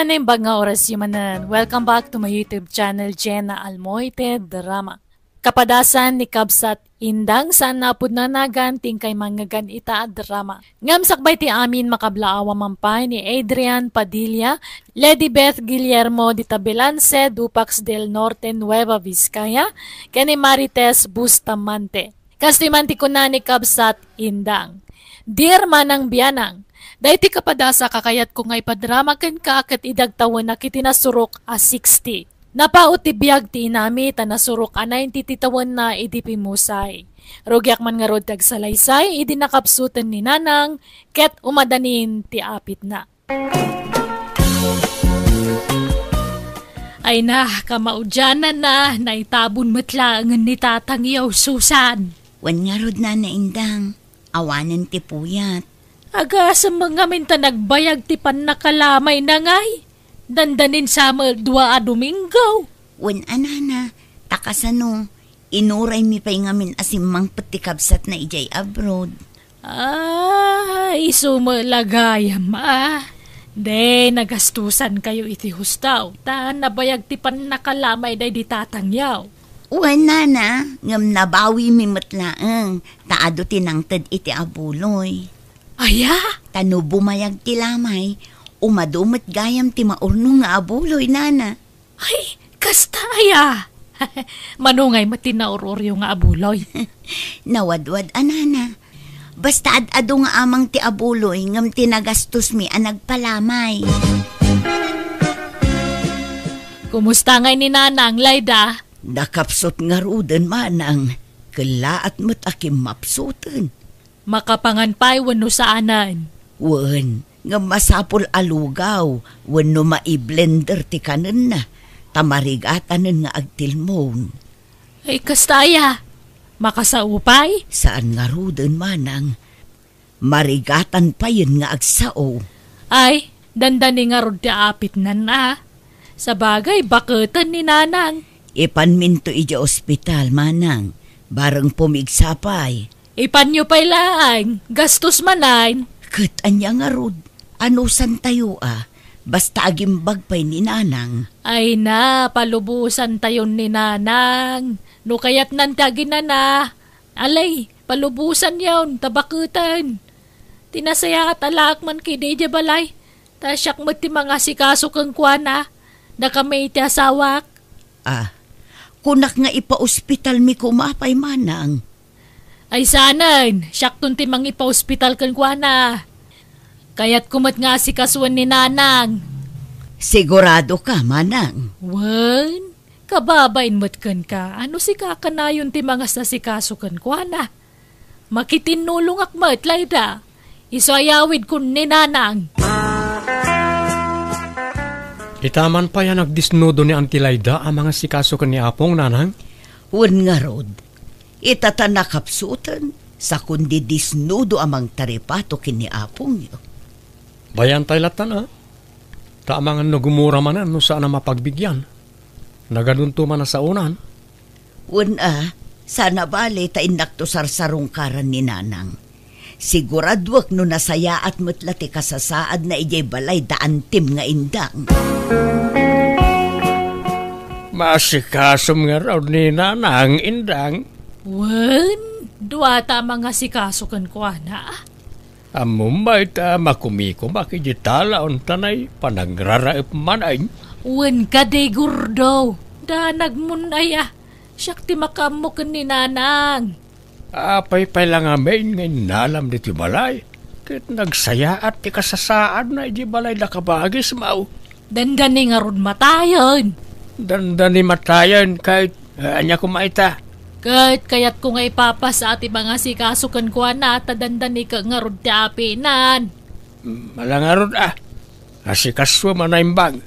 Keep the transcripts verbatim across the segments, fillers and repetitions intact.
Naimbag nga oras yu manen. Welcome back to my YouTube channel, Jenna Almoite Drama. Kapadasan ni Kabsat Indang, saan nga pudno a nagan ti inkay mangngegad ita a drama. Ngem sakbay ti amin, makablaaw a man pay ni Adrian Padilla, Lady Beth Guillermo de Tabilance, Dupax del Norte, Nueva Vizcaya, ken ni Marites Bustamante. Kastoy man ti kuna ni Kabsat Indang. Dear Manang Bianang, daytoy kapadasa kakayatko nga ipadrama kenka ket idi agtawenak iti nasurok a sixty. Napaut ti biag ti inami ta nasurok a ninety ti tawenna idi pimmusay. Rugiak man ngarud ti agsalaysay idi nakapsuten ni Nanang ket umadanin ti apitna. Ay na, kamaudiananna, naitabon met laengen ni Tatang Yow, Susan. Wen ngarud, Nana Indang, awanen ti puyat. Agasem ngamin ta nagbayag ti pannakalamay na ngay. Dandanin sa met dua a Domingo. Wen a, Nana, ta kasano, inuraymi pay ngamin a simmangpet ti kabsatna idiay abroad. Ah, isu met la gayam, a. De, nagastusankayo iti hustaw, ta nabayag ti pannakalamay daydi Tatang Yow. Wen, Nana, ngem nabawimi met laeng, ta adu ti nangted iti abuloy. Aya? Ta no bumayag ti lamay, umadu met gayam ti maurnong nga abuloy, Nana. Ay, kasta aya? Mano ngay met ti naur-uryo nga abuloy? Nawadwad a, Nana. Basta ad-adu nga amang ti abuloy ngem ti nagastosmi a nagpalamay. Kumusta ngay ni Nanang, Layda? Nakapsut ngaruden, Manang. Kellaat met a kimmapsuten. Makapangan pay wenno saanen? Wen, ngem masapul a lugaw wenno maiblender ti kanenna, ta marigatanen nga agtilmon. Ay, kasta aya? Makasao pay? Saan ngaruden, Manang. Marigatan payen nga agsao. Ay, dandani ngarud ti apitnan, a. Sabagay, baketen ni Nanang. Ipanminto idiay ospital, Manang. Bareng pumigsa pay. Ipanyo pay laeng, gastos manen. Ket ania ngarud? Anusantayo a? Basta agimbag pay ni Nanang. Ay na, palubosantayon ni Nanang. No kayatnan ti aginana, alay, palubosanyon, ta baketen. Ti nasayaat a laak man kadi idiay balay, ta siak met ti mangasikaso kenkuana, dakami iti asawak. Ah, kunak nga ipaospitalmi koma pay, Manang. Ay saanen, siakton ti mangipaospital kenkuana. Kayatko met nga asikasuen ni Nanang. Sigurado ka, Manang? Wen, kababain met kenka, a no sika kanayon ti mangasikaso kenkuana. Makitinnulongak met, Layda. Isu a yawidkon ni Nanang. Ita man pay a nagdisnudo ni Auntie Layda a mangasikaso ken ni Apong, Nanang? Wen ngarud, ita ta nakapsuten, sa kundi disnudo a mangtaripato ken ni Apongyo. Bayan tay lattan, a? Ta amangan no gumura manen no saan a mapagbigian. Nagadunto man a saonan. Wen a, saan a bale ta innakto sarsarungkaran ni Nanang. Siguraduek no nasayaat met la ti kasasaadna idiay balay da Antim nga Indang. Maasikasom ngarud ni Nanang, Indang. Wen, duata a mangasikaso kenkuana. Ammom bay ta makumikomak iti talaon ta nay panagraraep manen. Wen kadi, Gordo, danagmon aya. Siak ti makaammo ken ni Nanang. Apay pay la ngamin nga innalam ditoy balay, ket nagsayaat ti kasasaadna idiay balay da kabagismo. Dandani ngarud matayen. Dandani matayen, ket, eh, ania koma ita? Ket kayatko nga ipapasa ti mangasikaso kenkuana ta dandani ket ngarud ti apinan. Mm, ala ngarud a. Asikasuem a naimbag.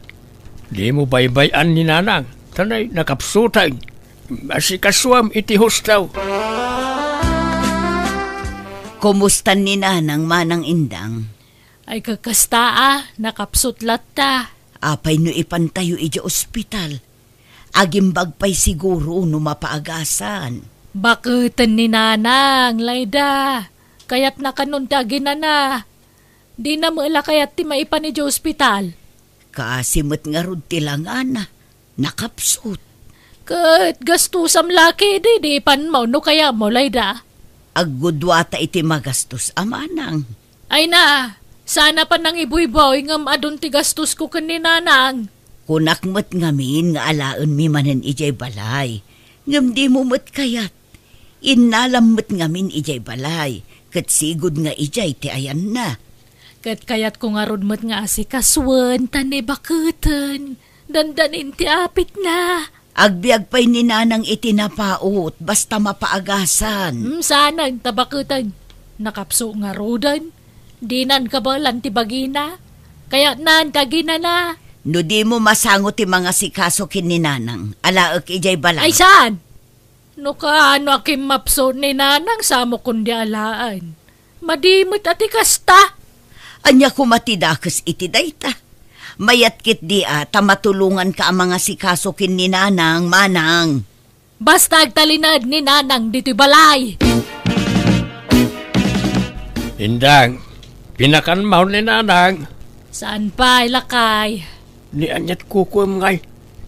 Dimo baybay-an ni Nanang, ta nay nakapsuten. Asikasuem iti husto. Kumusta ni Nanang, Manang Indang? Ay, kakasta a, nakapsut latta. Apay no ipantayo idiay ospital? Agimbag pay siguro no mapaagasan. Baketen ni Nanang, Layda. Kayatna kanon ti aginana. Dina met la kayat ti maipan idiay ospital. Kaasi met ngarud ti langana, nakapsut. Ket gastusam la ketdi, di panmo no kayatmo, Layda. Agguduata iti magastos a manang. Ay na, sana pay nangibuyboy ngem adun ti gastosko ken ni Nanang. Kunak met ngamin nga alaenmi manen idiay balay, ngem dimo met kayat. Innalam met ngamin idiay balay, ket sigud nga idiay ti ayanna. Ket kayatko ngarud met nga asikasuen ta ni baketen, dandanin ti apitna. Agbiag pay ni Nanang iti napaut, basta mapaagasan. Hmm, saanen ta baketen. Nakapsut ngaruden. Dinan kabaelan ti bagina. Kayatnan ti aginana. No dimo masango ti mangasikaso ken ni Nanang, alaek idiay balay. Ay, saan? No kaano a kimmapsut ni Nanang, samokon di alaen. Madi met a ti kasta. Ania koma ti dakes iti dayta? Mayat ketdi a ta matulonganka a mangasikaso ken ni Nanang, Manang. Basta agtalinaed ni Nanang ditoy balay. Indang, pinakanmo ni Nanang? Saan pay, lakay? Ni aniat kukuem ngay,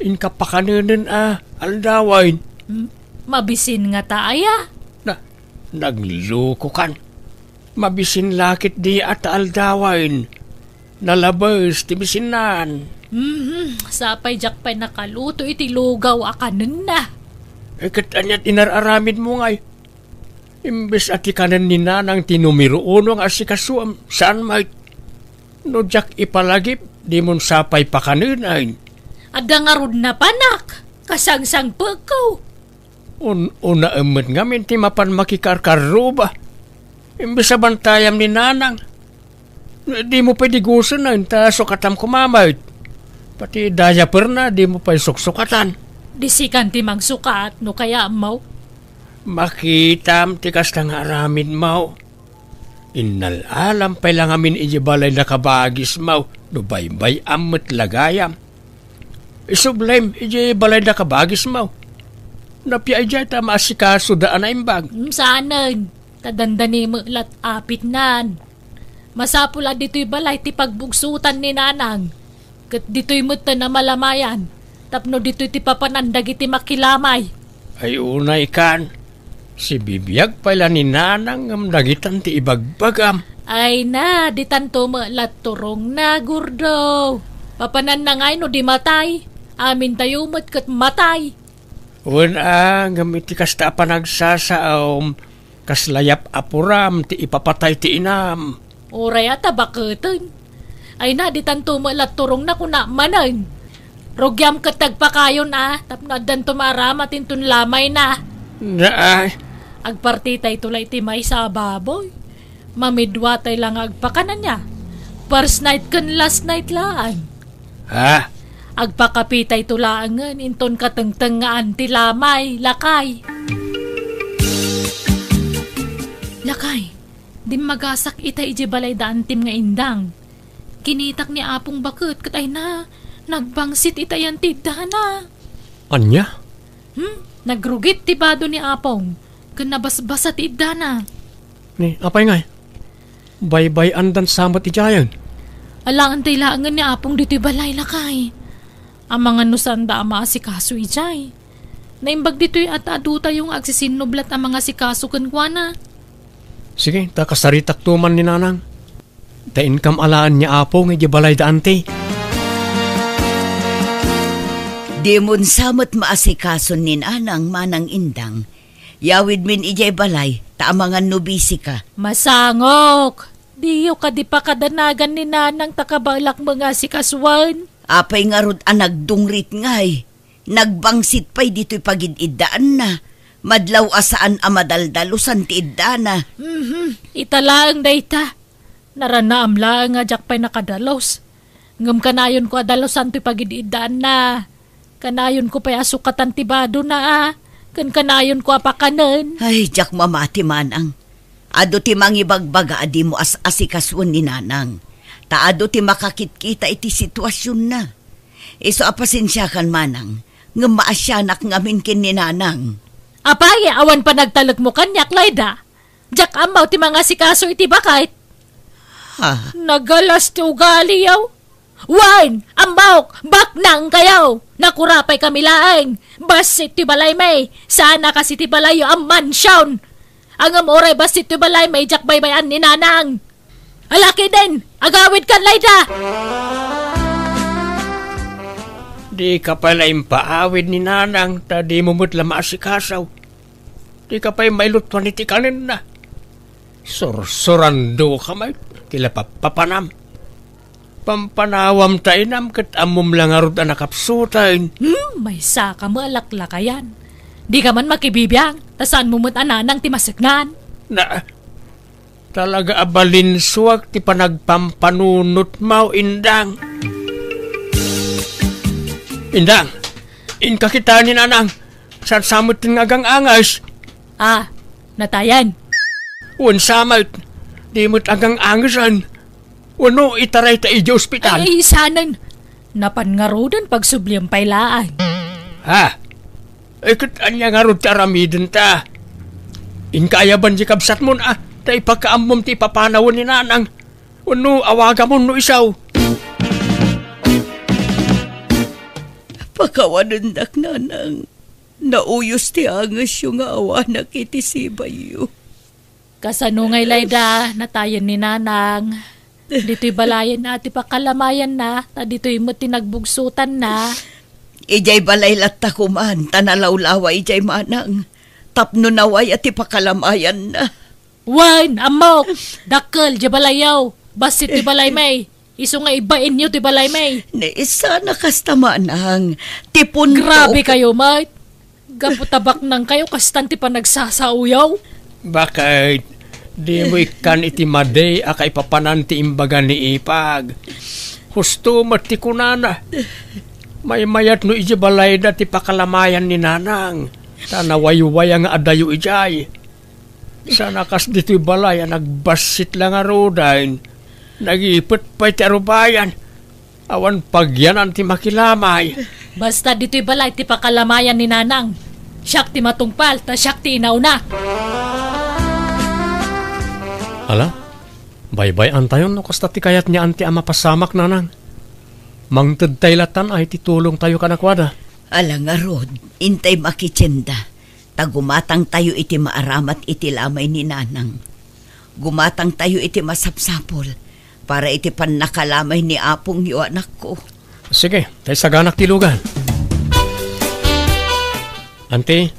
inka pakanenen a aldawen. M-, mabisin ngata aya? Na, naglukokan. Mabisin la ketdi a ta aldawen. Nalabes ti bisinnan. Mhm, sapay diak pay nakaluto iti lugaw a kanenna. Eh, ket aniat inar-aramidmo ngay? Imbes a ti kanen ni Nanang ti numero uno nga asikasuem, saan met? No diak ipalagip, dimon sapay pakanenen. Adda ngarud napanak, kasangsangpetko. Un-, unaem met ngamin ti mapan makikarkarruba. Imbes a bantayam ni Nanang. Dimo pay digusen ta sukatam koma met. Pati diaperna, dimo pay suksukatan. Di sikan ti mangsukat no kayatmo. Makitam ti kasta nga aramidmo. Innal-alam pay la ngamin idiay balayda kabagismo no baybay-am met la gayam. Isublem idiay balayda kabagismo. Napia idiay ta maasikasoda a naimbag. Mm, saanen, ta dandani met la ti apitnan. Masapul a ditoy balay ti pagbugsutan ni Nanang. Ket ditoy met ta namalamayan, tapno ditoy ti papanan dagiti makilamay. Ay unay kan, sibibiag pay la ni Nanang ngem dagitan ti ibagbagam. Ay na, ditanto met la turongna, Gordo. Papananna ngay no di matay? Amintayo met ket matay. Wen a, ngem iti kasta a panagsasaom, kasla yap-apuram ti ipapatay ti inam. Uray a ta baketen. Ay na, ditanto met la turongna kuna manen. Rugiam ket ti agpakayon a, tapno addanto maaramat inton lamayna. Naay. Agpartitayto la iti maysa a baboy. Mamiduatay la nga agpakananna. First night ken last night laeng. Ha? Agpakapitayto laengen inton katengtengngaan ti lamay, lakay. Lakay, dimmagasak ita idiay balay da Antim nga indang. Kinitak ni Apong baket ket ay na, nagbangsit ita yan ti iddana. Ania? Hmm? Nagrugit ti bado ni Apong, ken nabasbasa ti iddana. Ni, apay ngay? Baybay-andan sa met idiayen? Alaen tay laengen ni Apong ditoy balay, lakay. Amangan no saanda a maasikaso idiay. Naimbag ditoy a ta adutayo nga agsisinnublat a mangasikaso kenkuana. Sige, ta kasaritakto man ni Nanang. Ta inkam alaen ni Apong idiay balay da Anti. Dimon sa met maasikason ni Nanang, Manang Indang. Yawidmin idiay balay, ta amangan no bisika. Masangok! Diyo kadi pakadanagan ni Nanang ta kabaelak met nga asikasuen? Apay ngarud a nagdungrit ngay? Nagbangsit pay ditoy pagid-iddaanna. Madlaw a saan a madaldalusan ti iddana. Mhm, ita laeng dayta. Naranaam laeng a diak pay nakadalus. Ngem kanayonko a dalusan toy pagid-iddaanna. Kanayonko pay a sukatan ti badona a, ken kanayonko a pakanen. Ay, diak mamati, Manang. Adu ti mangibagbaga a dimo as-asikasuen ni Nanang. Ta adu ti makakitkita iti situasionna. Isu a pasensiakan, Manang, ngem maasianak ngamin ken ni Nanang. Apay, awan panagtalekmo kaniak, Layda? Diak ammo ti mangasikaso iti baket. Ha? Nagalas ti ugaliyo. Wen, ammok, baknang kayo! Nakurapay kami laeng! Bassit ti balay mi! Sana kasi ti balayyo a mansion! Ngem uray bassit ti balay mi, diak baybay-an ni Nanang! Ala ketdin, agawid kan, Layda! Di ka pay la impaawid ni Nanang, ta dimo met la maasikaso. Di ka pay mailutuan iti kanenna. Sursurando ka met, ti la pappapanam. Pampanawam ta inam ket ammom la ngarud a nakapsuten. Hmm, maysa ka met a laklakayan. Di ka man makibibiang, ta saanmo met a Nanang ti maseknan. Na, talaga a balinsuak ti panagpampanunotmo, Indang. Indang, inka kitaen ni Nanang. Saan sa met nga agang-anges? Ah, natayan. Wen sa met, di met agang-angesen. Wenno itarayta idiay ospital? Ay, saanen. Napan ngaruden, pagsubliam pay laeng. Ha? Ay, ket ania ngarud ti aramidenta? Inka ayaban diay kabsatmon, a, ta ipakaammom ti ipapanawen ni Nanang. Wenno awagamon no isu. Pakawanendak, Nanang. Nauyos ti angesyo nga awanak iti sibayyo. Kasano ngay, Layda, natayen ni Nanang? Ditoy balayen a ti pakalamayanna, ta ditoy met ti nagbugsotanna. Idiay balay latta koman, ta nalawlawa idiay, Manang. Tapno nawaya ti pakalamayanna. Wen, ammok! Dakkel diay balayyo! Bassit ti balay mi! Isu nga ibainyo ti balay mi! Ni, saan a kasta, Manang. Ti punto. Grabe kayo, met! Gapu ta baknang kayo, kastan ti panagsasaoyo. Baket, dimo ikkan iti madi a kaipapanan ti imbaga ni Ipag. Husto met ti kunana. Maymayat no idiay balayda ti pakalamayan ni Nanang, ta nawaywaya nga adayo idiay. Saan a kas ditoy balay a nagbassit la ngaruden. Nagipet pay ti arubayan. Awan pagyanan ti makilamay. Basta ditoy balay ti pakalamayan ni Nanang. Siak ti matungpal, ta siak ti inauna. Ala, baybay-antayon no kasta ti kayat ni Auntie a mapasamak, Nanang. Mangtedtay latan ay ti tulongtayo kadakuada. Ala ngarud, intay makitienda. Ta gumatangtayo iti maaramat iti lamay ni Nanang. Gumatangtayo iti masapsapul para iti pannakalamay ni apongyo, anakko. Sige, ta isaganak ti lugan. Auntie,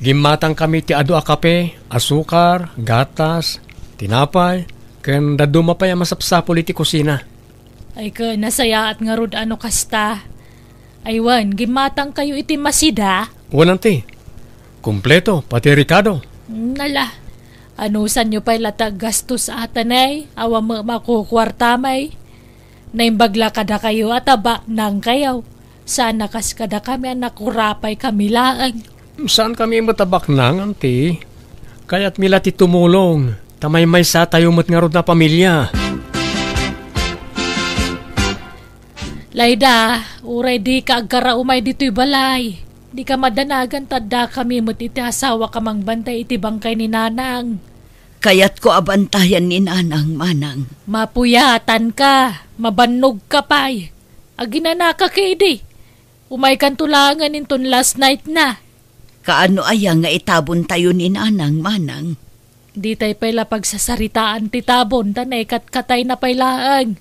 gimmatangkami ti adu a kape, asukar, gatas, tinapay, ken dadduma pay a masapsapul iti kusina. Ay ken, nasayaat ngarud a no kasta. Ay wen, gimmatangkayo iti masida? Wen, Auntie. Kompleto, pati rekado. Nala, anusanyo pay la ti aggastos, atanay? Awan met makukuarta mi. Naimbag la kadakayo a ta baknangkayo. Saan a kas kadakami a nakurapay kami laeng. Saankami met a baknang, Auntie. Kayatmi la ti tumulong, ta maymaysatayo met ngarud a pamilia. Layda, uray dika agkaraumay ditoy balay, dika madanagan ta addakami met iti asawak a mangbantay iti bangkay ni Nanang. Kayatko a bantayan ni Nanang, Manang. Mapuyatanka, mabannogka pay. Aginanaka ketdi. Umaykanto laengen inton last night na. Kaano aya nga itabontayo ni Nanang, Manang? Ditay pay la pagsasaritaan ti tabon ta naikatkatayna pay laeng.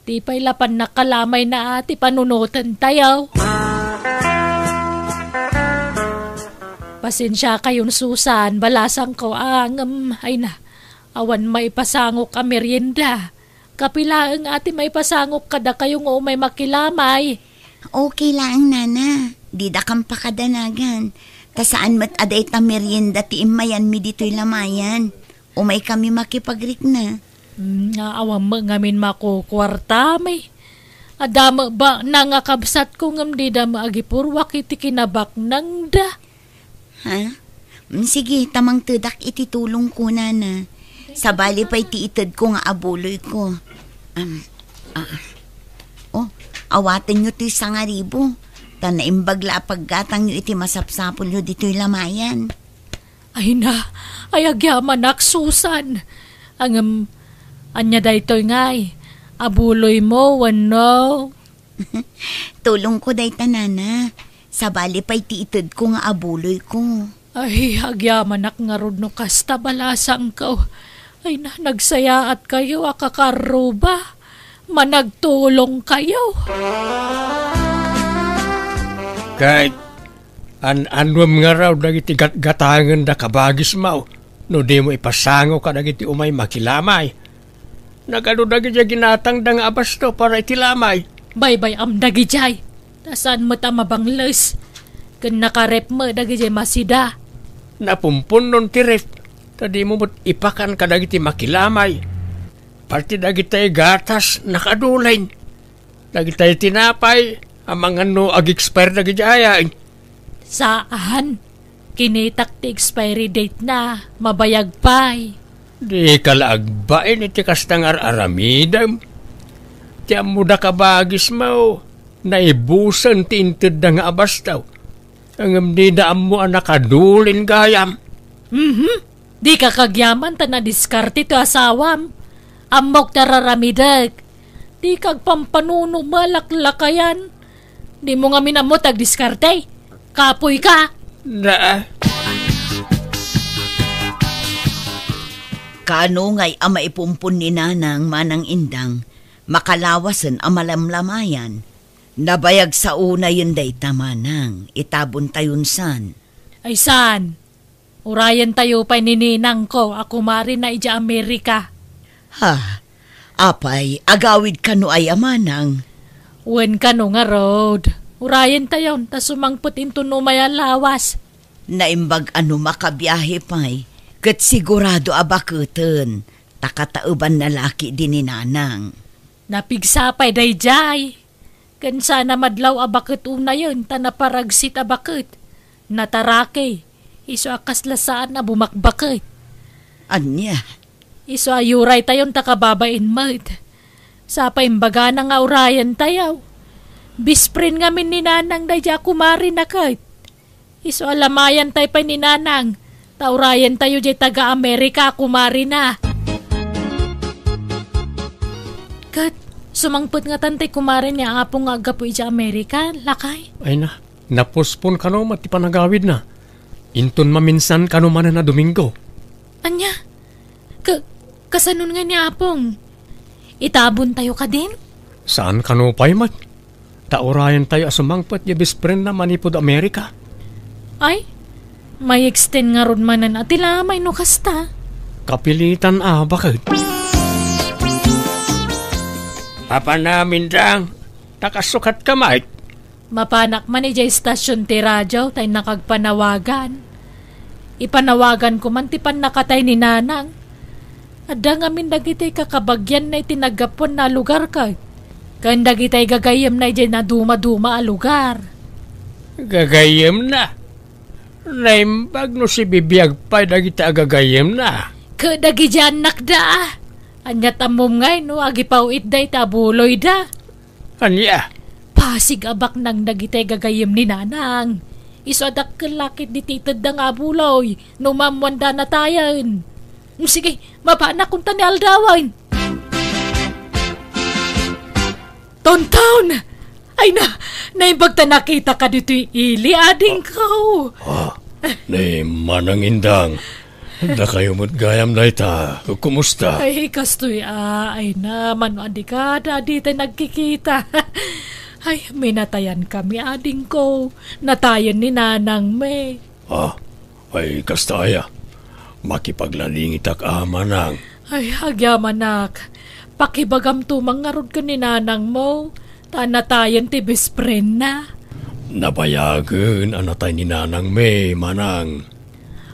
Di pay la pannakalamayna a ti panunotentayo. Pasensiakayon, Susan, balasangko a ngem, ay na, awan maipasangok a merienda. Kape laeng a ti maipasangok kadakayo nga umay makilamay. Okay laeng, Nana. Didakam pakadanagan. Ta saan met a dayta merienda ti immayanmi ditoy lamayan. Umaykami makipagrikna. Hmm, nga awan met ngamin makukuartami. Adda met baknang a kabsatko ngem dida met agipurruak iti kinabaknangda. Ha? Mm, sige, ta mangtedak iti tulongko, Nana. Sabali pay ti itedko nga abuloyko. Am, ah. Oh, awatenyo toy sangaribu, ta naimbag la a paggatangyo iti masapsapulyo ditoy lamayan. Ay na, ay agyamanak, Susan. Ngem, ania daytoy ngay? abuloymo wenno? Tulongko dayta, nana. Sabali pay ti itedko nga abuloyko. Ay, agyamanak ngarud no kasta balasangko. Ay na, nagsayaatkayo a kakarruba. Managtulongkayo. Ket an-anuem ngarud dagiti gatgatangenda kabagismo no dimo ipasango kadagiti umay makilamay? Nagadu dagiti ginatangda nga abasto para iti lamay. Baybay-am dagidiay. Ta saan met a mabangles. Ken nakarep met dagidiay masida. Napumpunnon ti ref, ta dimo met ipakan kadagiti makilamay. Pati dagitay gatas nakadulen. Dagitay tinapay, amangan no ag-expire dagiti ayay. Saan. Kinitak ti expiry date na, mabayag pay. Dika la agbain iti kasta nga ar-aramidem. Ti ammoda kabagismo, naibusen ti intedda nga abasto. Ngem dida ammo a nakadulen gayam. Mhm. Dika kagyaman ta nadiskarte ti asawam. Ammok ti ar-aramidek. Dika agpampanuno malaklakayan. Dimo ngamin ammo ti agdiskarte. Kapoyka. Na. Kaano ngay a maipumpon ni Nanang, Manang Indang, makalawasen a malamlamayan? Nabayag sa unayen dayta, Manang, itabontayonsan. Ay saan? Urayentayo pay ni ninangko a kumarina idiay Amerika. Ha? Apay, agawid kano aya, Manang? Wen kano ngarud. Urayentayon ta sumangpet inton umay a lawas. Naimbag a no makabiahe pay, ket sigurado a baketen, ta kataebanna la ketdi ni Nanang. Napigsa pay daydiay. Ken saan a madlaw a baket unayen ta naparagsit a baket. Nataraki. Isu a kasla saan a bumakbaket. Ania? Isu a uraytayon ta kababain met. Sa pay imbagana nga urayentayo. Best friend ngamin ni Nanang daydiay a kumarina ket. Isu a lamayantay pay ni Nanang, ta urayentayo diay taga-Amerika a kumarina. Ket, sumangpet ngatan tay kumare ni Apong nga aggapu idiay Amerika, lakay? Ay na, napospon kano met ti panagawidna. Inton maminsan kano manen a Domingo. Ania? Ka-, kasanon nga ni Apong? Itabontayo kadin? Saan kano pay met? Ta urayentayo a sumangpet diay best friendna manipud Amerika. Ay, may extend ngarud manen a ti lamay no kasta. Kapilitan a baket. Apan amin dang, nakasukat ka, Mike. Mapanak man idiay istasyon ti radio ta innak agpanawagan. Ipanawaganko man ti pannakatay ni Nanang. Adda ngamin dagiti kakabagianna iti naggapuanna a lugar ket, ken dagiti gagayyemna idiay nadumaduma a lugar. Gagayyemna? Naimbag no sibibiag pay dagiti agagayyemna. Ket dagiti annakda. Ania ti ammom ngay no agipaw-itda iti abuloyda? Ania? Pasig a baknang dagiti gagayyem ni Nanang. Isu a dakkel la ketdi ti itedda nga abuloy no maammoanda a natayen. Sige, mapanak kunta ni aldawen. Tonton! Ay na, naimbag ta nakitaka ditoy ili, adingko. Ah, ni Manang Indang. Dakayo met gayam dayta. Kumusta? Ay, kastoy a, ay na, mano a dika, dadi tay nagkikita. Ay, minatayan kami, adingko. Natayen ni Nanang mi. Ah, ay, kasta aya. Makipagladingitak a, Manang. Ay, agyamanak. Pakibagamto man ngarud ken ni Nanang mo. Ta natayen ti best friend na. Nabayagen a natay ni Nanang mi, Manang.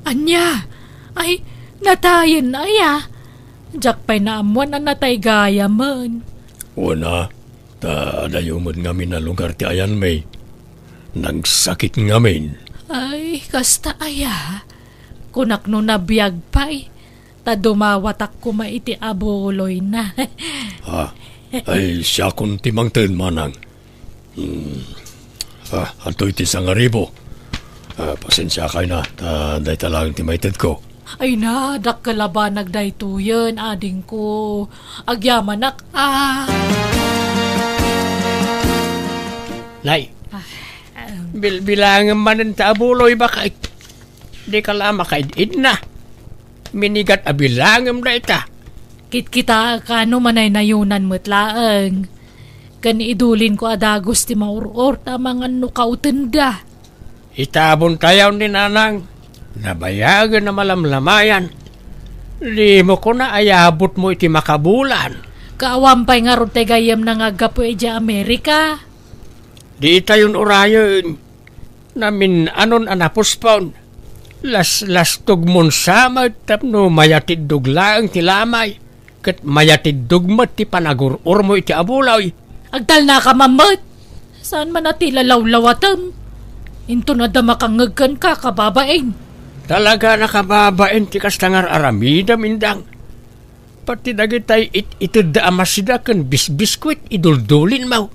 Ania? Ay, natayen aya? Diak pay naammuan a natay gayamen. Wen a, ta adayo met ngamin a lugar ti ayan mi. Nagsakit ngamin. Ay, kasta aya? Kunak no nabiag pay. Ta dumawatak koma iti abuloyna. Ah, ay, siakon ti mangted, Manang. Hmm. Ah, antoy ti sangaribo. Ah, pasensiakay na, ta dayta laeng ti maitedko. Ay na, dakkel a banag daytoyen, adingko. Agyamanak, ah. Nay, ah, ah. Bilbilangem manen ta abuloy, baket. Dika la makaid-idna. Minigat a bilangem dayta. Kitkitaek no manaynayonan met laeng. Ken idulinko a dagus ti maur-or ta mangan no kautenda. Itabontayo ni Nanang. Nabayagen a malamlamayan. Dimo kuna ayabutmo iti makabulan. Kaawan pay ngarud ti gayyemna nga aggapu idiay Amerika. Di itayon urayen. Namin-anon a napuspon. Laslastogmon sa met tapno mayatiddog laeng ti lamay. Ket mayatiddog met ti panagur-urmo iti abuloy. Agtalnaka man met. Saan man a ti lalawlawatem. Inton adda makangngeg kenka, kababain. Talaga a kababain ti kasta nga ar-aramidem, Indang. Pati dagitay it-itedda a masida ken bisbiskuit, iduldulinmo.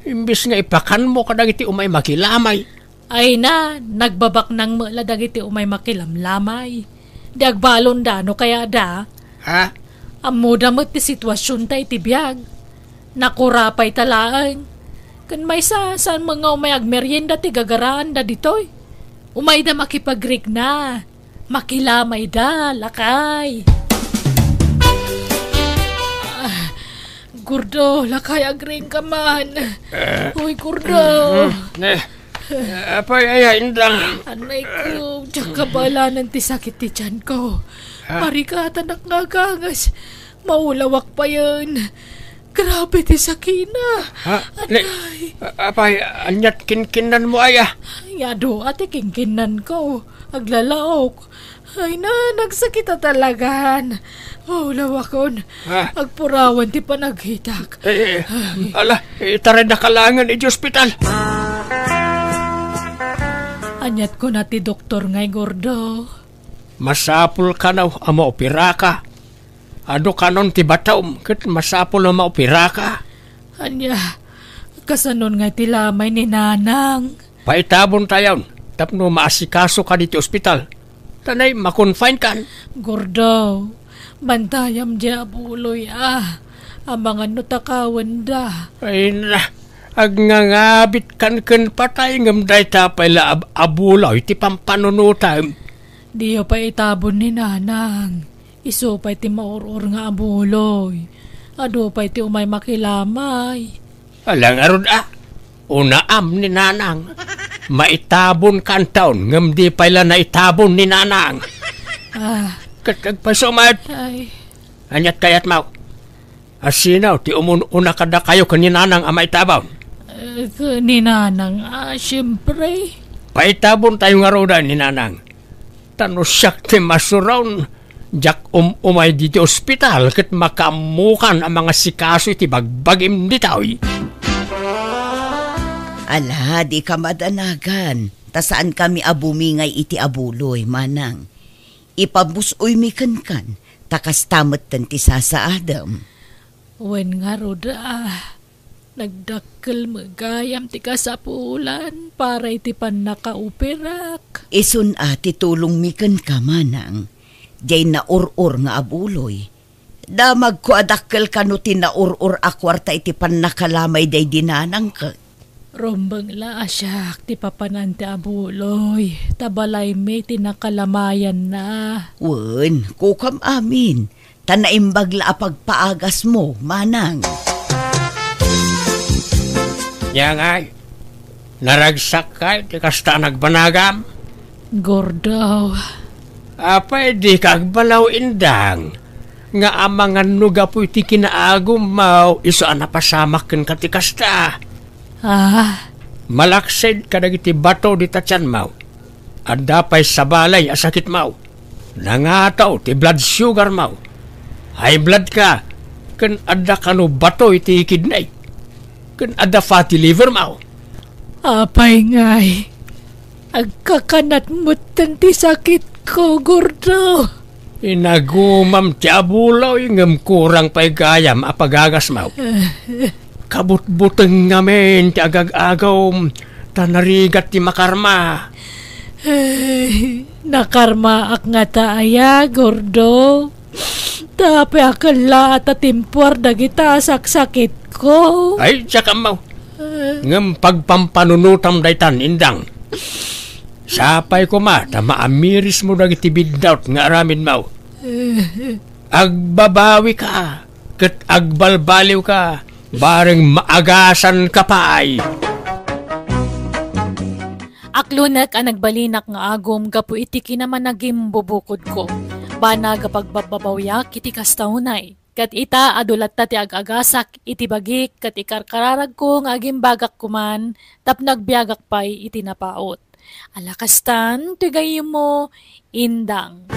Imbes nga ipakanmo kadagiti umay makilamay. Ay na, nagbabaknang met la dagiti umay makilamlamay. Di agbalonda no kayatda. Ha? Ammoda met ti situasionta iti biag. Nakurapayta laeng. Ken maysa, saan met nga umay agmerienda ti gagaraanda ditoy. Umayda makipagrikna. Makilamayda, lakay. Ah, Gordo, lakay, agriingka man. Eh. Uy, Gordo. Mm, eh. Eh, apay aya, Indang? Anay ko, diak kabaelanan ti sakit ti tiyan ko. Ha? Marikatanak nga agangas. Maulawak payen. Grabe ti sakina. Ha? Ni, anay. A-, apay, aniat kinkinnanmo aya? Ay, adu, ati kinkinnanko. Aglalaok. Ay na, nagsakit a talagan. Maulawakon. Ha? Agpurawan ti panaghitak. Eh, eh, ala, itarayda ka laengen iti ospital. Aniat kuna ti doktor ngay, Gordo? Masapul kano a maoperaka. Adu kanon ti batom, ket masapul a maoperaka. Ania, kasanon nga iti lamay ni Nanang? Paitabontayon, tapno maasikasoka ditoy ospital. Ta nay, ma-confine kan. Gordo, bantayam diay abuloy, a. Amangan no takawenda. Ay na, agngangabitkan ken patay, ngem dayta pay la ab-, abuloy ti pampanunotam. Diyo pay itabon ni Nanang. Isu pay ti maur-or nga abuloy. Adu pay ti umay makilamay. Ala ngarud a, unaam ni Nanang. Maitabon kanton, ngem di pay la naitabon ni Nanang. Ah. Ket agpayso met. Ay. Aniat kayatmo? Asino ti umun-una kadakayo ken ni Nanang a maitabon? Eh, ken ni Nanang, ah, siempre. Paitabontayo ngaruden ni Nanang. Ta no siak ti masuron, diak um-umay ditoy ospital ket makaammokan a mangasikaso iti bagbagim ditoy. Ala, dika madanagan, ta saankami a bumingay iti abuloy, manang. Ipabus-oymi kenkan, ta kasta metten ti sasaadem. Wen ngarud, ah, nagdakkel met gayam ti kasapulan para iti pannakaoperak. Isun a ti tulongmi kenka, manang, diay naur-or nga abuloy. Damagko a dakkel kano ti naur-or a kuarta iti pannakalamay daydi nanangko. Rumbeng la a siak ti papanan ti abuloy, ta balaymi ti nakalamayanna. Wen, kukam amin, ta naimbag la a pagpaagasmo, manang. Nia ngay, naragsakkay ti kasta a nagbanagam? Gordo. Apay dika agbalaw, indang, nga amangan no gapu iti kinaagummo, isu a napasamak kenka ti kasta? Ah? Malaksid kadagiti bato dita tianmo. Adda pay sabali a sakitmo. Nangataw ti blood sugarmo. High blood ka, ken adda kano bato iti kidney. Ken adda fatty livermo. Apay ngay, agkakanat metten ti sakitko, Gordo. Inagumam ti abuloy, ngem kurang pay gayam a pagagasmo. Kabutbuteng ngamin ti agag-agum, ta narigat ti makarma. Ay, Nakarmaak ngata aya, Gordo? Ta apay a kellaat a timpuar dagita a saksakitko? Ay, diak ammo. Ngem pagpampanunotam daytan, Indang. Sapay koma ta maamirismo dagiti biddaut nga aramidmo. Agbabawika ket agbalbaliwka, bareng maagasanka pay. Aklonek a nagbalinak nga agum gapu iti kinamanagimbubukodko. Banag a pagbabbabawiak iti kasta unay. Ket ita, adu latta ti ag-agasak iti bagik ket ikarkararagko nga agimbagak koman tapno agbiagak pay iti napaut. Ala kastan, ti gayyemmo, Indang.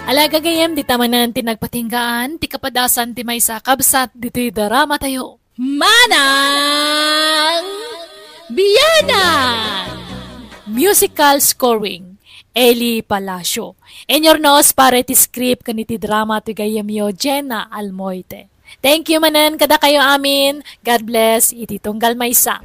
Ala gagayyem, dita manen ti nagpatinggaan ti kapadasan ti maysa a kabsat ditoy drama tayo. Manang Bianang! Musical scoring, Eli Palacio. Inyurnos para iti script ken iti drama ti gayyemyo, Jenna Almoite. Thank you manen kadakayo amin. God bless iti tunggal maysa.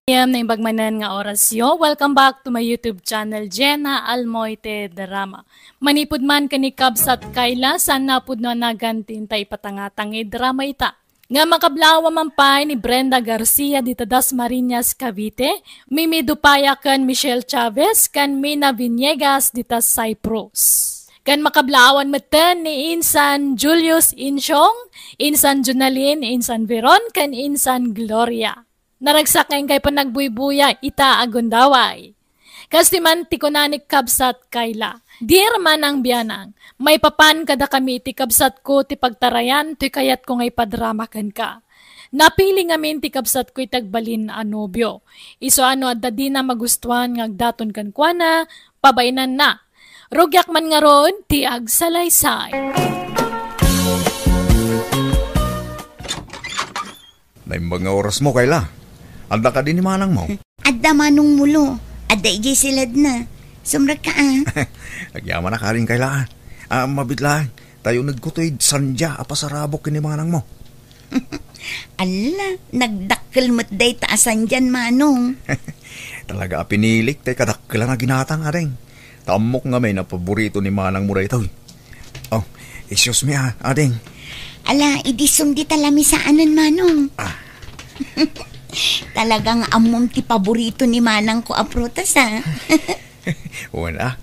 Gayam, naimbag manen nga orasyo. Welcome back to my YouTube channel, Jenna Almoite Drama. Manipud man ken ni Kabsat Kayla, saan napudno a naganti ta ipatangtang ti drama ita. Nga makablaawan man pay ni Brenda Garcia dita Dasmariñas, Cavite, Mimi Dupaya ken Michelle Chavez ken Mina Viniegas dita Cyprus. Ken makablaawan metten ni Insan Julius Insyong, Insan Jonalyn, Insan Veron, ken Insan Gloria. Naragsak nga inkay panagbuybuya ita a gundaway. Kas ti man ti kuna ni Kabsat Kayla, "Dear Manang Bianang, maipapan kadakami iti kabsatko ti pagtarayan toy kayatko nga ipadrama kenka. Napili ngamin ti kabsatko iti agbalin a nobio. Isu a no adda dina magustuan nga agdaton kenkuana, pabainanna. Rugiak man ngarud ti agsalaysay." Naimbag nga orasmo, Kayla. Adda kadi ni manangmo? Adda, Manong Mulo. Adda idiay siledna. Sumrekka, a. Agyamanak, Ading Kayla, a. A, mabiit laeng, ta unegko toy sandia a pasarabok ken ni manangmo. Alla, nagdakkel met dayta a sandian, Manong. Talaga a pinilik tay kadakkelan a ginatang, Ading. Ta ammok ngamin a paborito ni manangmo daytoy. Oh, excuse me, a, Ading. Ala, idi sumdi ta lamisaanen, Manong. A. Talaga nga ammom ti paborito ni manangko a prutas, a. Wen, a.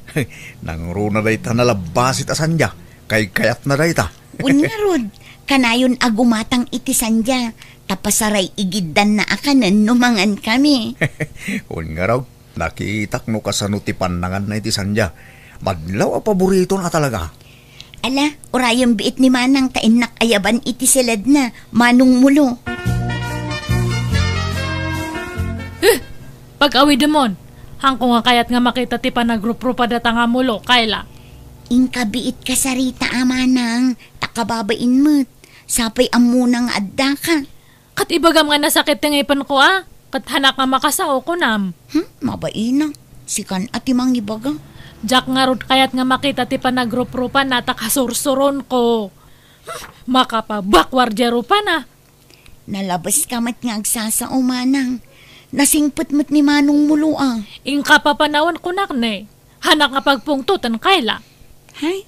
Nangruna dayta nalabbasit a sandia. Kaykayatna dayta. Wen ngarud, kanayon a gumatang iti sandia, ta pasaray-igiddanna a kanen no mangankami. Wen ngarud, nakitak no kasano ti pannanganna iti sandia. Madlaw a paboritona talaga. Ala, urayem biit ni manang ta innak ayaban iti siledna, Manong Mulo. Eh, pag-awidemon, haanko nga kayat nga makita ti panagruprupada dayta nga mulo, Kayla. Inka biit kasarita a manang, ta kababain met. Sapay ammona nga addaka. Ket ibagam nga nasakit ti ngipenko, a? Ket haanak nga makasao, kunam. Hmm, mabain a. Sikan a ti mangibaga. Diak ngarud kayat nga makita ti panagruprupanna ta kasursuronko. Hmm, makapabakwar diay rupana. Nalabeska met nga agsasao, manang. Nasingpet met ni Manong Mulo, a. Inka papanawen kunak ne. Haanak nga pagpungtoten, Kayla. Hay,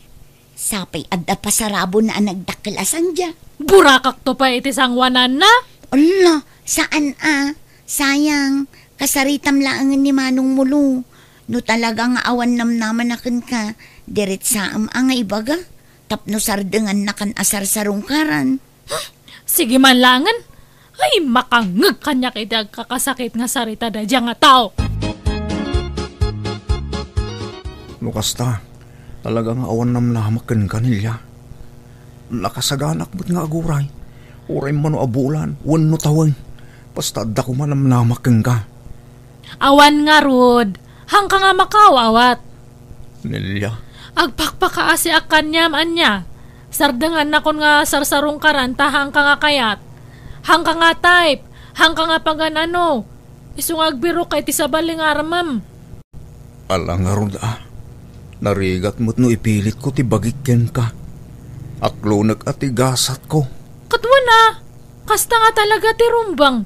sapay adda pasarabona a nagdakkel a sandia. Burakakto pay iti sangoananna. Ala, saan a. Sayang, kasaritam laengen ni Manong Mulo. No talaga nga awan namnamana kenka, diretsaem a nga ibaga. Tapno sardengannakan a sarsarungkaran. Sige man laengen. Ay, makangngeg kaniak iti agkakasakit nga sarita daydiay nga tao. No kasta, talaga nga awan namnamak kenka, Nelia. Nakasaganak met nga aguray. Uray mano a bulan, wenno tawen. Basta adda koma namnamak kenka. Awan ngarud, haanka nga makaawat. Nelia. Agpakpakaasiak kaniam, ania? Sardengannakon nga sarsarungkaran ta haanka nga kayat. Haanka nga type, haanka nga pagan-ano. Isu nga agbirokka iti sabali nga armem. Ala ngarud a. Narigat met no ipilitko ti bagik kenka. Aklonek a ti gasatko. Ket wen a, kasta nga talaga ti rumbeng.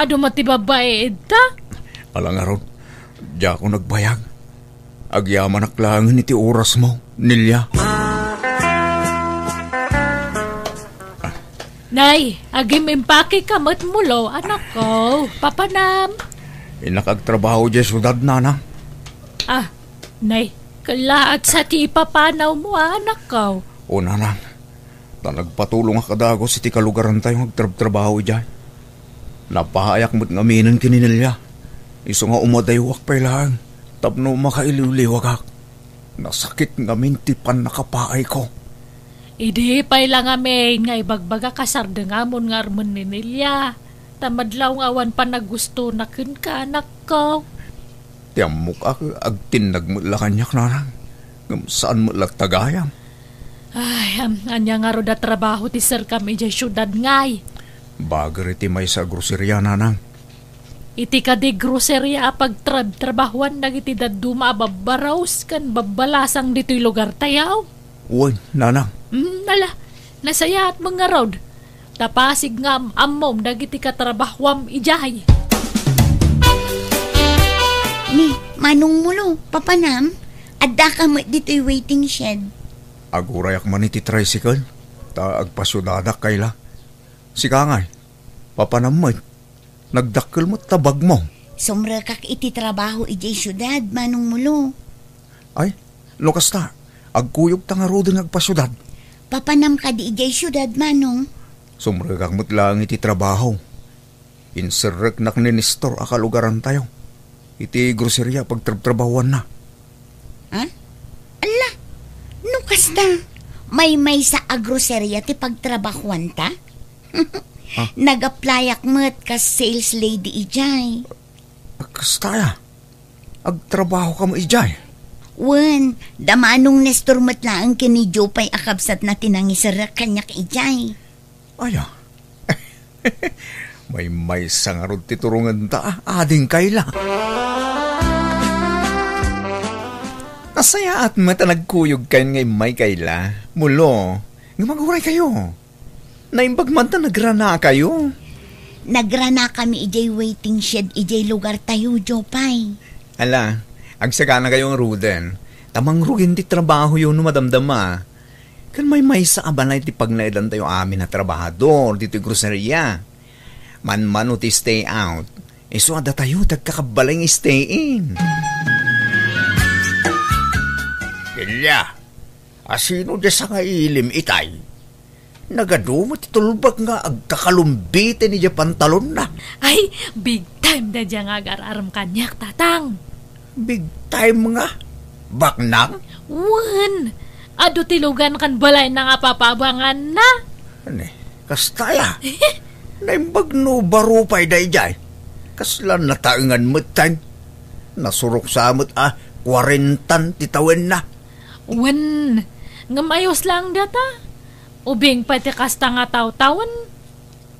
Adu met ti babbai ita? Ala ngarud, diak nagbayag. Agyamanak laengen iti orasmo, Nelia. Nay, agim-impakeka met mulo, anakko. Papanam. Innak agtrabaho diay siudad, nanang. Ah, nay, kellaat sa ti ipapanawmo, anakko. O, nanang. Ta nagpatulongak a dagus iti kalugarantayo nga agtrabtrabaho idiay. Napaayak met ngaminen ken ni Nelia. Isu nga umadaywak pay laeng tapno makailiwliwagak. Nasakit ngamin ti pannakapaayko. Idi pay la ngamin nga ibagbaga kasardengam nga armen ni Nelia, ta madlaw nga awan panagustona kenka, anakko. Ti ammok a, agtinnag met la kaniak, nanang. Ngem saan met latta gayam. Ay, am, ania ngarud a trabaho ti serkam idiay siudad ngay? Bager iti maysa a groseria, nanang. Iti kadi groseria a pagtrabtrabahuan dagiti dadduma a babbarus ken babbalasang ditoy lugartayo? Wen, nanang. Mm, ala, nasayaat met ngarud. Ta pasig nga am-ammom dagiti katrabahuam idiay. Ni, Manong Mulo, papanam, addaka met ditoy waiting shed. Agurayak man iti tricycle, ta agpasiudadak kayla. Sika ngay, papanam met, nagdakkel met ta bagmo. Sumrekak iti trabaho idiay siudad, Manong Mulo. Ay, no kasta, agkuyogta ngaruden nga agpasiudad. Papanam kadi idiay siudad, Manong? Sumrekak met laeng iti trabaho. Inserreknak ni Nestor a kalugarantayo iti groseria a pagtrabtrabahuanna. Ha? Ala, no kasta, maymaysa a groseria ti pagtrabahuanta? Ah. Nag-applyak met kas sales lady idiay. Kasta aya? Agtrabaho ka met idiay? Wen, da Manong Nestor met laeng ken ni Jopay a kabsatna ti nangiserrek kaniak idiay. Aya? Maymaysa ngarud ti turongenta, ading kayla. Nasayaat met a nagkuyogkayon nga immay kayla, Mulo, nga maguray kayo. Naimbag man ta nagranakayo. Nagranakami idiay waiting shed idiay lugartayo, Jopay. Ala, agsaganakayo ngaruden, ta mangrugi ti trabahoyo no madamdama. Ken maymaysa a balay ti pagnaedantayo amin a trabahador ditoy groseria. Manmano ti stay out, isu a datayo ti agkakabbalay nga stay in. Nelia, asino diay sangailim itay? Nagadu met ti tulbak nga agkakalumbiten idiay pantalonna. Ay, big time daydiay nga agar-arem kaniak, Tatang. Big time nga? Baknang? Wen, adu ti lugan ken balayna nga papabanganna. Ani, kasta aya? Naimbag no baro pay daydiay. Kasla nataengan met time. Nasurok sa met a kuarentan ti tawenna. Wen, ngem ayos laeng data. Ubing pay ti kasta nga tawtawen.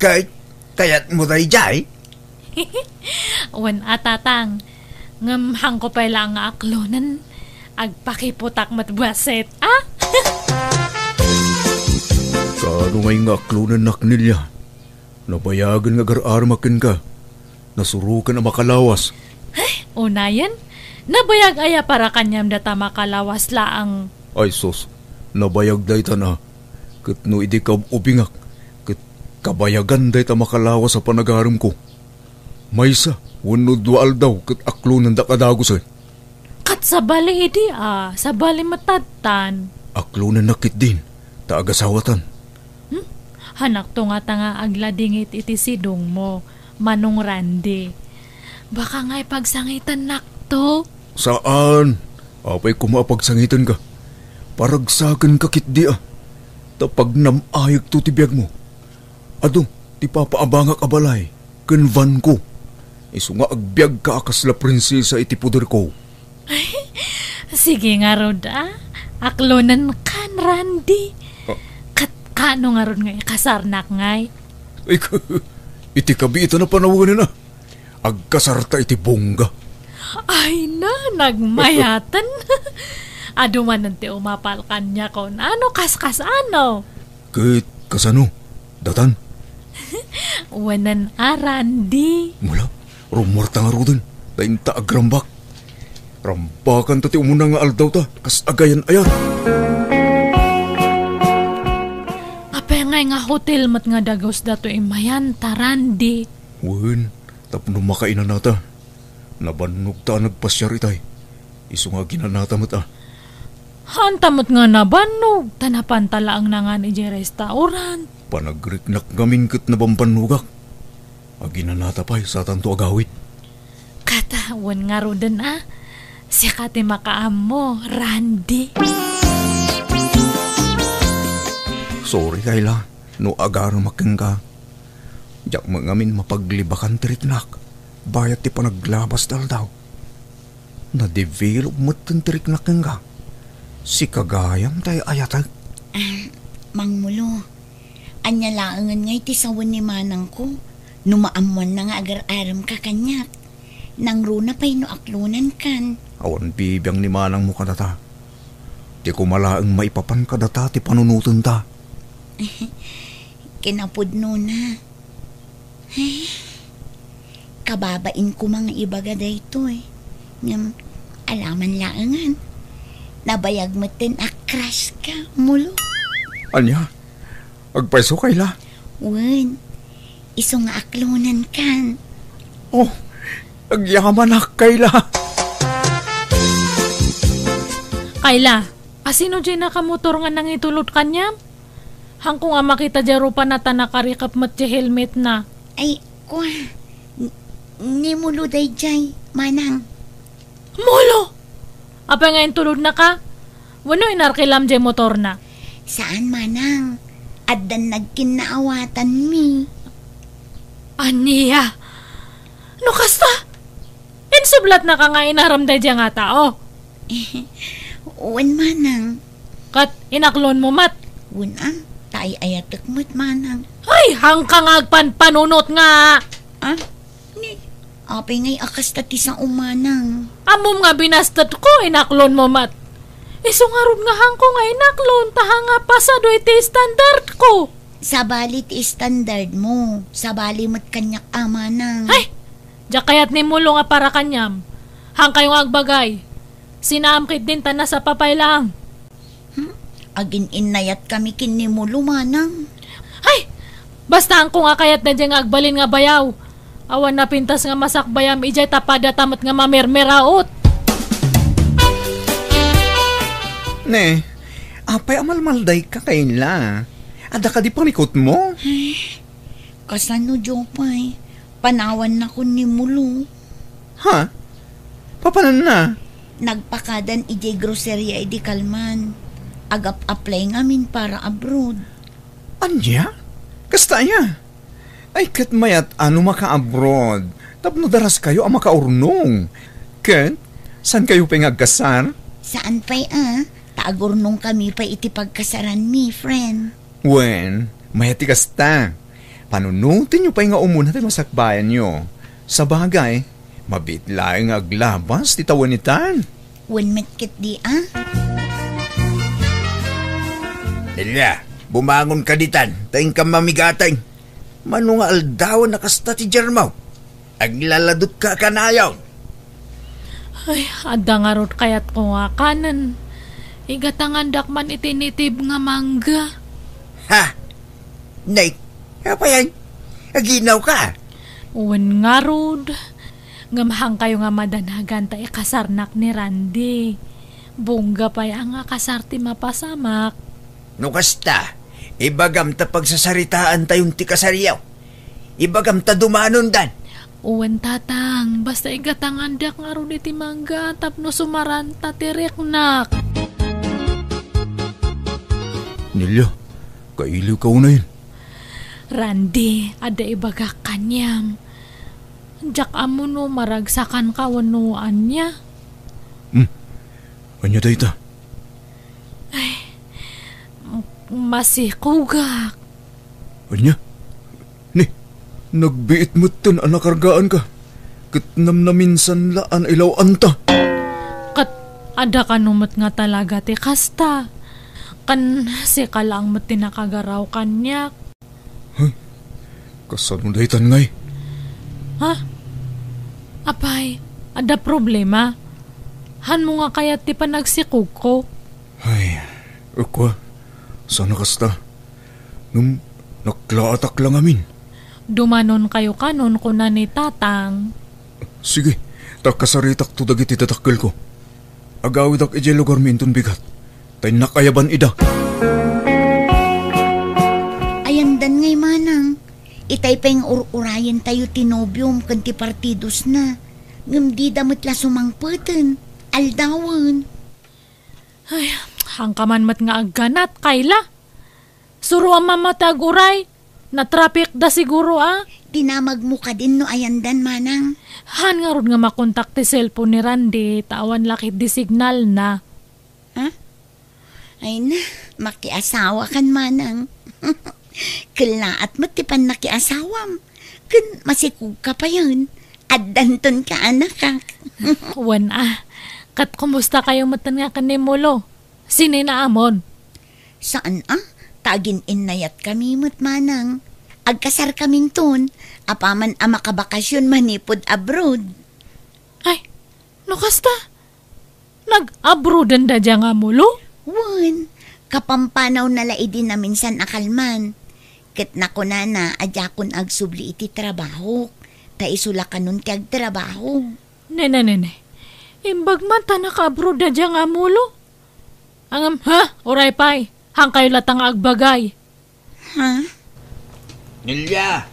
Kay, kayatmo daydiay? Wen a, Tatang. Ngem haanko pay laeng nga aklonen. Agpakiputak met bassit, a? Kaano ngay nga aklonennak, Nelia? Nabayagen nga agar-aremak kenka. Nasuroken a makalawas. Ay, unayen? Nabayag aya para kaniam data makalawas laeng? Ay sus, nabayag daytan a. Ket no idi kaub-ubingak, ket kabayagan dayta makalawas a panagaremko. Maysa wenno dua aldaw ket aklonendak a dagusen. Ket sabali idi a, sabali met tattan. Aklonennak ketdin, ta agasawatan. Hmm? Hanakto ngata nga agladingit iti sidongmo, Manong Randy. Baka ngay pagsangitennakto? Saan. Apay koma a pagsangitenka. Paragsakenka ketdi a. Ta pagnam-ayekto ti biagmo. Adu ti papaabangak a balay ken vanko. Isu nga agbiagka a kasla prinsesa iti poderko. Ay, sige ngarud, a. Aklonenkan, Randy. Ah. Ket kaano ngarud nga ikasarnak ngay? Ay, iti kabiitan a panawenen a. Agkasarta iti bongga. Ay na, nagmayaten. Adu manen ti umapal kaniakon. Ano, kaskas, ano? Ket kasano, datan? Wanan a, Randy. Mula, rummuarta ngaruden, ta inta agrambak. Rambakanto ti umuna nga aldawta, kas agayan-ayat. Apay ngay nga hotel met nga dagus datoy imayan ta, Randy? Wen, tapno makainanata. Nabannogta a nagpasiar itay. Isu nga aginanata met a. Haanta met nga nabannog, ta napanta laeng nangan idiay restaurant. Panagriknak ngamin ket nabambannogak. Aginanata pay, satanto agawid. Kata, wen ngaruden a. Sika ti makaammo, Randy. Sorry, Kayla, no agaremak kenka. Diak met ngamin mapaglibakan ti riknak, bayat ti panaglabas ti aldaw. Na-develop met ti riknak kenka. Sika gayam ti ay-ayatek. Ah, Mangmulo, ania laengen ngay ti sawen ni manangko no maammoanna nga agar-aremka kaniak? Nangruna pay no aklonankan. Awan bibiang ni manangmo kadata. Ti koma laeng maipapan kadata ti panunotenta. Kinapudnona. Ay, kababain koma nga ibaga daytoy. Ngem, alaman laengen. Nabayag metten a crush ka, Mulo. Ania? Agpayso, Kayla? Wen, isu nga aklonankan. Oh, agyamanak, Kayla. Kayla, asino diay nakamotor nga nangitulod kaniam? Haanko nga makita diay rupana ta nakarikep met ti helmetna. Ay, kua, n-, ni Mulo daydiay, manang. Mulo! Apay nga intulodnaka? Wenno inarkilam diay motorna? Saan, manang. Addan nagkinnaawatanmi. Ania? No kasta, insublatnaka nga inaram daydiay nga tao? Wen, manang. Ket inaklonmo met? Wen a, ta ay-ayatek met, manang. Ay, haanka nga agpanpanunot nga! Ah? Ni, apay ngay a kasta ti sao, manang? Ammom nga binastetko, inaklonmo met. Isu ngarud nga haanko nga inaklon, ta haan nga pasado iti standardko. Sabali ti standardmo, sabali met kaniak a, manang. Ay! Diak kayat ni Mulo nga para kaniam. Haankayo nga agbagay. Sinaam ketdin ta nasapa pay laeng. Hmm? Agin-innayatkami ken ni Mulo, manang. Ay! Basta haanko nga kayat daydiay nga agbalin nga bayaw. Awan napintas nga masakbayam idiay ta padata met nga mamermeraot. Ne, apay a malmaldayka, Kayla? Adda kadi pamikotmo? Ay, kasano, Jopay? Panawannakon ni Mulo. Ha? Papananna? Nagpakadan idiay groceria idi kalman. Agap-apply ngamin para abroad. Ania? Kasta aya? Ay, ket mayat a no maka-abroad, tapno daraskayo a makaurnong. Ket, saankayo pay nga agkasar? Saan pay a, ta agurnongkami pay iti pagkasaranmi, friend. Wen, mayat ti kasta. Panunotenyo pay nga umuna ti masakbayanyo. Sabagay, mabiit laeng nga aglabas ti tawen itan. Wen met ketdi a. Nelia, bumangonka ditan, ta inkam mamigateng. Mano nga aldawen a kasta ti diarmo? Aglaladotka a kanayon. Ay, adda ngarud kayatko nga kanen. Igatangandak man iti nitib nga mangga. Ha? Nay, apayan? Aginawka? Wen ngarud. Ngem haankayo nga madanagan ta ikasarnak ni Randy. Bongga pay a nga kasar ti mapasamak. No kasta, ibagam ta pagsasaritaantayon ti kasaryo. Ibagam ta dumanondan. Wen, Tatang, basta igatangandak ngarud iti mangga tapno sumaranta ti riknak. Nelia, kailiwka unayen. Randy, adda ibagak kaniam. Diak ammo no maragsakanka wenno ania. Hmm. Ania dayta? Ay, masikogak. Ania? Ni, nagbiit metten a nakargaanka, ket namnaminsan la a nailaw-anta. Ket adda kano met nga talaga ti kasta. Ken sika laeng met ti nakagaraw kaniak. Ay, Kasano daytan ngay? Ha? Apay, adda problema? Hanmo nga kayat ti panagsikogko? Ay, ukwa, saan a kasta. Ngem naklaatak la ngamin. Dumanonkayo kanon, kuna ni Tatang. Sige, ta kasaritakto dagiti dadakkelko. Agawidak idiay lugarmi inton bigat, ta innak ayaban ida. Ayandan ngay, manang. Itay pay nga ur-urayentayo ti nobiom ken ti partidosna. Ngem dida met la sumangpeten. Aldawen. Ay, haankaman met nga agganat, Kayla. Suroam man met ti ag-uray. Natrapikda siguro, a? Dinamagmo kadin no ayandan, manang. Haan ngarud nga makontak ti cellphone ni Randy, ta awan la ketdi signalna. Ha? Ay na, makiasawakan, manang. Kellaat met ti pannakiasawam. Ken masikogka payen. Addanton kaanakak. Wen a. Ket kumustakayo metten nga ken ni Molo? Sinina amon? Saan a? Ta agin-innayatkami met, manang. Agkasarkaminton, apaman a makabakasion manipud abroad. Ay, no kasta, nag-abroaden da dia nga Molo? Wen, kapampanawna la idi naminsan a kalman. Ket nakunana a diakon agsubli iti trabahok, ta isu la kanon ti agtrabaho. Nene, nene. Imbag man ta naka-abroad da dia nga Molo. Ngem, ha? Uray pay. Haankayo latta nga agbagay. Ha? Nelia,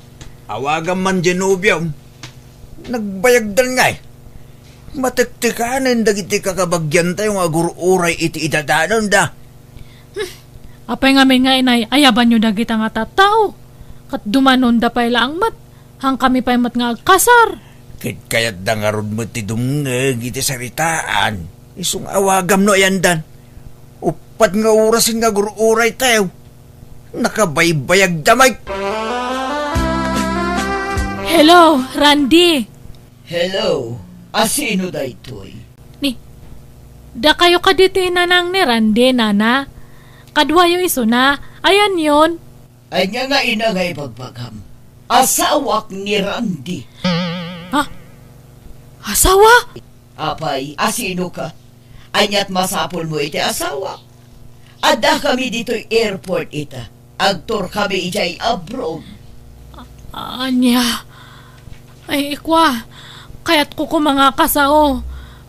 awagam man diay nobiom. Nagbayagdan ngay. Matektekanen dagiti kakabagiantayo nga agur-uray iti idadanonda. Hmm. Apay ngamin nga inay-ayabanyo dagita nga tattao? Ket dumanonda pay laeng met. Haankami pay met nga agkasar. Ket kayatda ngarud met ti dumngeg iti saritaan. Isu nga awagam no ayandan. Uppat nga orasen nga agur-uraytayo. Nakabaybayagda met. Hello, Randy. Hello. A sino daytoy? Ni, dakayo kadi ti nanang ni Randy, nana? Kaduayo isuna. Ayanyon? Ania nga ina nga ibagbagam? Asawak ni Randy. Ha? Asawa? Apay, a sino ka? Ania't masapulmo iti asawak? Addakami ditoy airport ita. Agtourkami idiay abroad. A-, ania? Ay, ikua, kayatko koma nga kasao.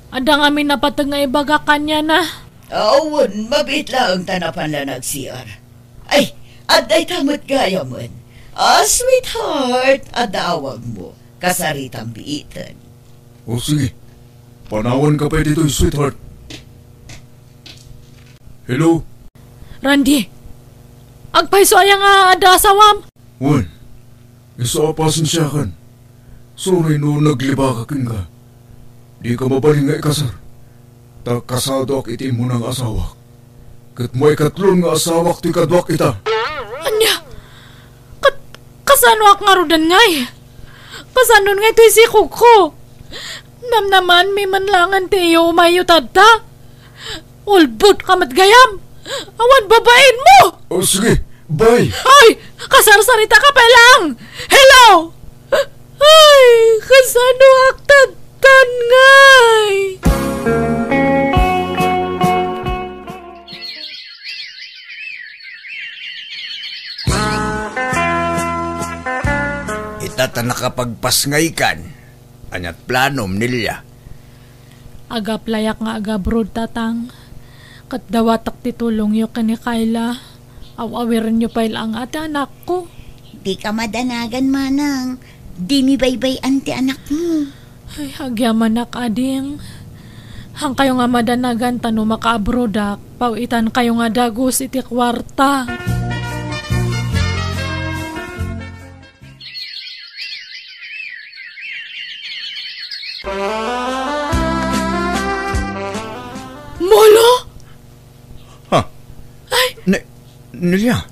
Adda ngamin napateg nga ibaga kaniana. Awan, mabiit laeng ta napan la nag-C R. Ay, adda ita met gayamen. Ah, sweetheart, adda awagmo. Kasaritam biiten. O sige, panawanka pay ditoy, sweetheart. Hello? Randy, agpayso aya nga adda asawam? Wen, isu a pasensiakan. Sorry no naglibaka kenka. Dika mabalin nga ikasar. Ta kasadoak iti immuna nga asawak. Ket maikatlon nga asawak ti kaduak ita. Ania? Kat-, kasanoak ngaruden ngay? Kasanon ngay toy sikogko? Namnamanmi man laengen ti iyo umayyo tatta? Ulbodka met gayam! Awan babainmo! O, sige, bye! Ay! Kasarsaritaka pay laeng! Hello! Ay, kasanoak tattan ngay? Ita ta nakapagpasngaykan. Ania't planom, Nelia? Agaplayak nga agabroad, Tatang. Ket dawatek ti tulongyo ken ni Kayla. Aw-awirenyo pay laeng a ti anakko. Dika madanagan, manang. Dimi baybay-an ti anakmo. Ay, agyamanak, ading. Haankayo nga madanagan ta no makaabroadak, paw-itankayo nga dagus iti kuarta. Molo? Ha? Ay! Ne-, Nelia,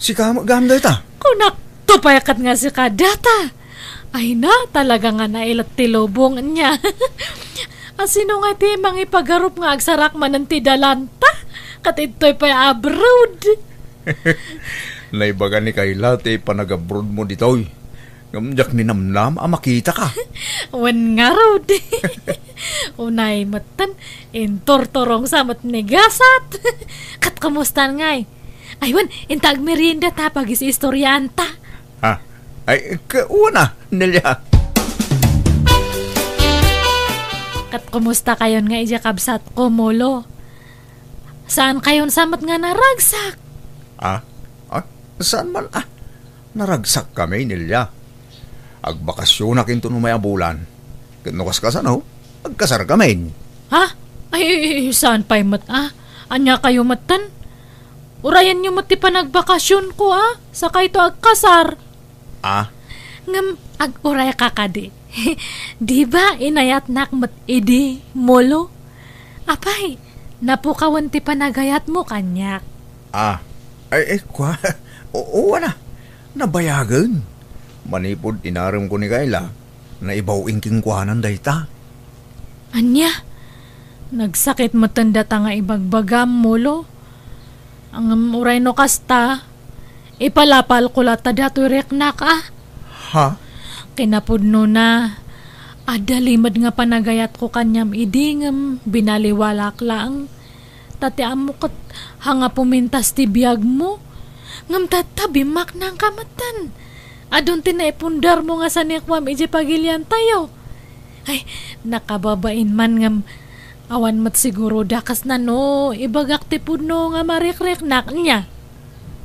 sika met gayam dayta? Kunakto pay ket nga sika dayta. Ay na, talaga nga nailet ti lubong niya. A sino ngay ti mangipagarup nga agsarak manen ti dalanta? Ket ditoy pay abroad. Naibaga ni Kayla ti panagabroadmo ditoy. Ngem diak ninamnam a makitaka. Wen ngarud. Unay metten, inturturongsa met ni gasat. Ket kumustan ngay? Ay, wen, inta agmerienda ta pagis-istoriaanta. Ha? Ay, ke-, una, Nelia. Ket kumusta kayon nga idiay kabsatko, Molo? Saan kayon sa met nga naragsak? Ah? Ah? Saan man, ah? Naragsak kami, Nelia. Agbakasyonak inton umay a bulan. Ket no kas-, kasano, agkasar kami. Ha? Ay, ay, ay, saan pay met, ah? Ania kayo metten? Urayenyo met ti panagbakasyonko, ah? Sakayto agkasar. Ah? Ngem ag-uray ka kadi. Di ba inayatnak met idi, Molo? Apay, napukawen ti panagayatmo kaniak. Ah, ay, ay, kwa, oo, ana, nabayagen. Manipud inaremko ni Kayla, naibaw-ing kenkuana dayta. Ania? Nagsakit metten data nga ibagbagam, Molo. Ngem uray no kasta, ipalapalko latta datoy riknak, a. Ha? Kinapudnona, adda limed nga panagayatko kaniam idi ngem binaliwalak laeng. Ta ti ammo ket haan nga pumintas ti biagmo. Ngem tatta, bimmaknangka metten. Adun ti naipundarmo nga sanikuam idiay pagiliantayo. Ay, nakababain man ngem awan met siguro dakesna no ibagak ti pudno nga marikriknak, nia.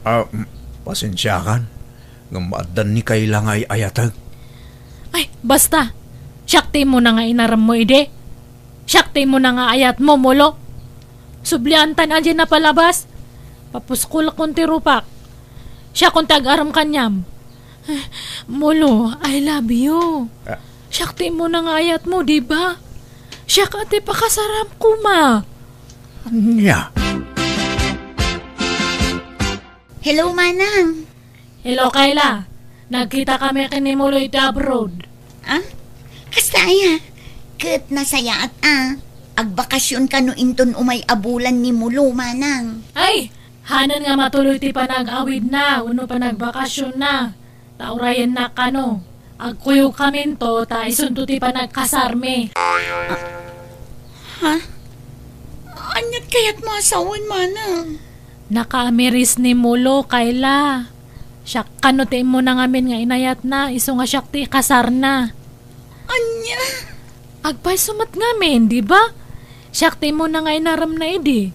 Ah, mm, pasensiakan. Ngem addan ni Kayla nga ay-ayatek. Ay, basta. Siak ti immuna nga inaremmo idi. Siak ti immuna nga ayatmo, Molo. Subliantan a diay napalabas. Papuskolkon ti rupak. Siakon ti agarem kaniam. Eh, Molo, I love you. Ah. Siak ti immuna nga ayatmo, di ba? Siak a ti pakasaram koma. Ania? Hello, Manang. Hello, Kayla. Nagkita kami ken ni Molo iti abroad. Ah? Kasta aya? Ket nasayaat a. Agbakasyon kano inton umay a bulan ni Molo, Manang. Ay, hanan nga matuloy ti panag-awidna wenno panagbakasyonna. Ta urayennak kano. Agkuyogkaminto ta isunto ti panagkasarmi. Ha? Aniat kayatmo a sawen, Manang? Nakaamiris ni Molo, Kayla. Siak kano ti immuna ngamin nga inayatna, isu nga siak ti ikasarna. Ania? Agpayso met ngamin, di ba? Siak ti immuna nga inaremna idi.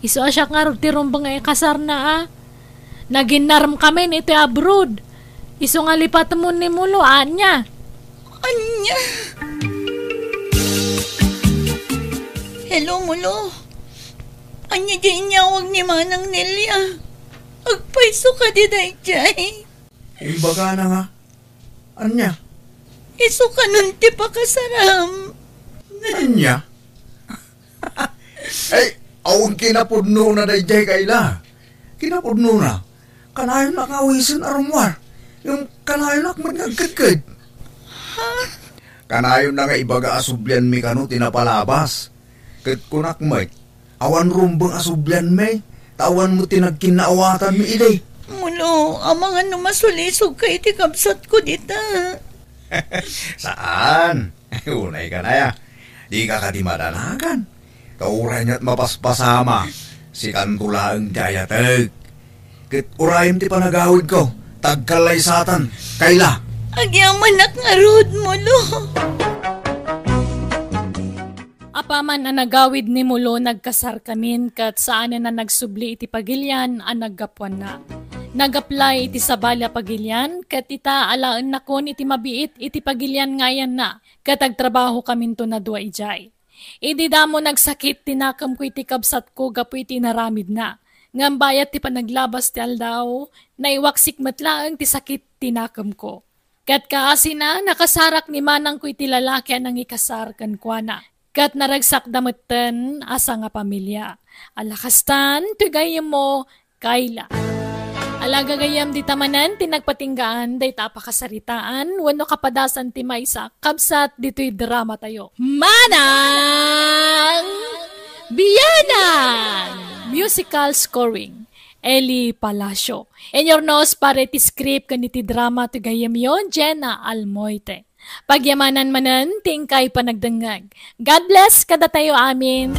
Isu a siak ngarud ti rumbeng nga ikasarna, a. Naginnarem kamin iti abroad. Isu nga lipatemon ni Molo, ania? Ania? Hello, Molo. Ania diay inyawag ni Manang Nelia? Agpayso kadi daydiay? Imbagana nga. Ania? Isu kanon ti pakasaram. Ania? Ay, awan kinapudnona daydiay, Kayla. Kinapudnona, kanayon nga awisen a rummuar. Ngem kanayonak met nga agkedked. Ha? Kanayonna nga ibaga a sublianmi kano ti napalabas. Ket kunak met, awan rumbeng a sublianmi, ta awan met ti nagkinnaawatanmi idi. Molo, amangan no masulisogka iti kabsatko dita. Saan? Unay ka na ya. Dika kadi madanagan. Ta uray nia't mapaspasama, sikanto laeng ti ayatek. Ket urayem ti panagawidko, ta agkallaysatan, Kayla. Agyamanak ngarud, Molo. Apaman a nagawid ni Molo, nagkasarkamin, ket saanen a nagsubli iti pagilian a naggapuanna. Nag-apply iti sabali a pagilian, ket ita alaennakon iti mabiit iti pagilian nga ayanna, ket agtrabahokaminto a dua idiay. Idi damo, nagsakit ti nakemko iti kabsatko gapu iti inaramidna. Ngem bayat ti panaglabas ti aldaw, naiwaksik met laeng ti sakit ti nakemko. Ket kaasina, nakasarak ni manangko iti lalaki a nangikasar kenkuana. Ket naragsakda metten a sangapamilia. Ala kastan, toy gayyemmo, Kayla. Ala gagayyem, dita manen ti nagpatinggaan dayta a pakasaritaan wenno kapadasan ti maysa a kabsat ditoy dramatayo. Manang Bianang! Musical scoring. Eli Palacio. Inurnos para iti script ken iti drama ti gayyemyo, Jenna Almoite. Pagyamanan manen ti inkay panagdengngeg. God bless kadatayo amin.